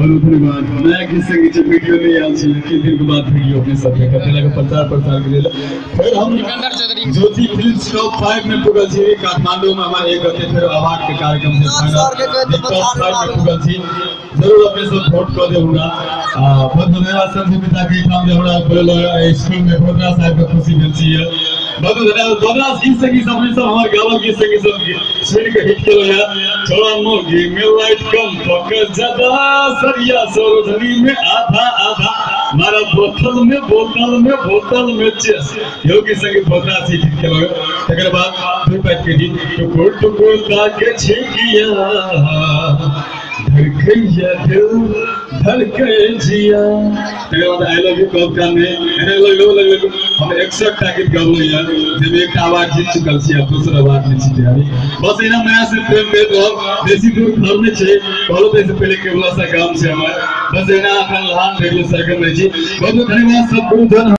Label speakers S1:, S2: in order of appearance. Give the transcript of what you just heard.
S1: बहुत धन्यवाद। नया गीत संगीत वीडियो नहीं आयल छी, 3 दिन के बाद वीडियो अपने सब देखत लगे प्रचार प्रसार के लेल। फिर हम ज्योति फिल्म टॉप 5 में पुगल छी काठमांडू में, हमारे एक गते फिर अवार्ड के कार्यक्रम से फाइनल टॉप 5 में पुगल छी। जरूर अपने सब वोट कर दे हमरा। बहुत धन्यवाद संजय पिता के काम जे हमरा बोलल स्कूल में भोदरा साहब के खुशी भेल छी। बहुत धन्यवाद। भोदरा गीत संगीत अपने सब हमार गावल गीत संगीत सब सुन के हिट केलो यार। थोड़ा मोगी में लाइट कम पकड़ ज्यादा सरिया सरोजनी में आधा आधा मारा बोतल में बोतल में बोतल में चेस योगी संगीत भोदरा से हिट केलो। तकर बाद दू पैक के गीत टुकुर टुकुर ताके छिकिया धड़कैया दिल धड़के जिया। तकर बाद I love you कब कान में एने लग हम 61 टा गीत गाबलो यार, जब एक अवार्ड जीत चुकल छी आ दोसर अवार्ड नहीं छी तैयारी। बस एना माया से प्रेम भेल रहल, बेसी दूर घर नहीं छै, कहलो तो से पहले केवला सा गाम छै हमर। बस एना अखन लहान रेगुलर सर्कल में छी। बहुत बहुत धन्यवाद सब गुरुजन।